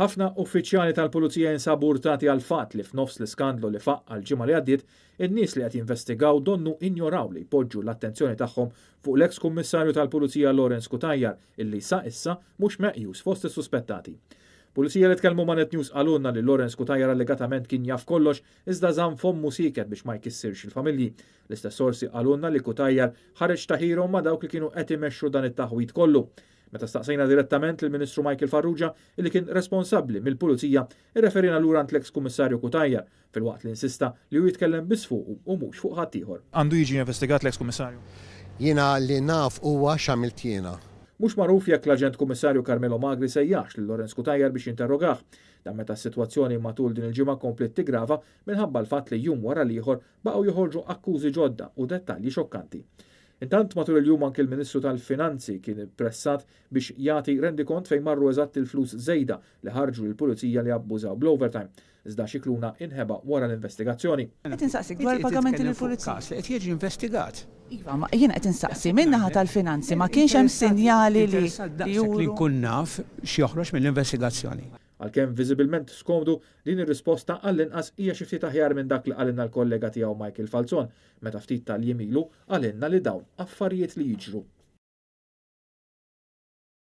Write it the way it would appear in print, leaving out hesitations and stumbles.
Ħafna uffiċjali tal-Pulizija jinsabu urtati għall-fatt li f'nofs l-iskandlu li faqqa' l-ġimgħa li għaddiet, in-nies li qed jinvestigaw donnu injoraw li jpoġġu l-attenzjoni tagħhom fuq l-eks Kummissarju tal-Pulizija Lawrence Cutajar illi sa issa mhux meqjus fost is-suspettati. Pulizija li tkellmu ma' Net News qalulna li Lawrence Cutajar allegatament kien jaf kollox iżda żamm fommu sieket biex ma jkissirx il-familji. L-istess sorsi qalulna li Cutajar ħareġ ta' hero ma' dawk li kienu qed imexxu dan it-taħwid kollu. Meta staqsejna direttament lill-Ministru Michael Farrugia illi kien responsabbli mill-Pulizija, irreferina lura għand l-eks Kummissarju Cutajar, filwaqt li insista li hu jitkellem biss fuqu u mhux fuq ħaddieħor. Għandu jiġi investigat l-eks Kummissarju? Jiena li naf huwa x'għamilt jiena. Mhux magħruf jekk l-Aġent Kummissarju Carmelo Magri sejjaħx lil Lawrence Cutajar biex jinterrogah. Dan meta s-sitwazzjoni matul din il-ġimgħa kompliet tiggrava minħabba l-fatt li jum wara l-ieħor baqgħu joħorġu akkużi ġodda u dettalji xokkanti. Intant matul il-jum anki l-Ministru tal-Finanzi kien ippressat biex jagħti rendikont fejn marru eżatt il-flus żejda li ħarġu lill-Pulizija li abbużaw bl-overtime. Iżda Scicluna inħeba wara l-investigazzjoni. Qed insaqsik dwar il-pagamenti lill-Pulizija. Każ li qed jiġi investigat. Iva, ma jiena qed insaqsi, min-naħa tal-Finanzi ma kienx hemm sinjali li Interessat daqshekk li nkun naf x'joħroġ mill-investigazzjoni. Għalkemm viżibilment skomdu, din ir-risposta għall-inqas hija xi ftit aħjar minn dak li qalilna l-kollega tiegħu Michael Falzon meta ftit tal-jiem ilu qalilna li dawn affarijiet li jiġru.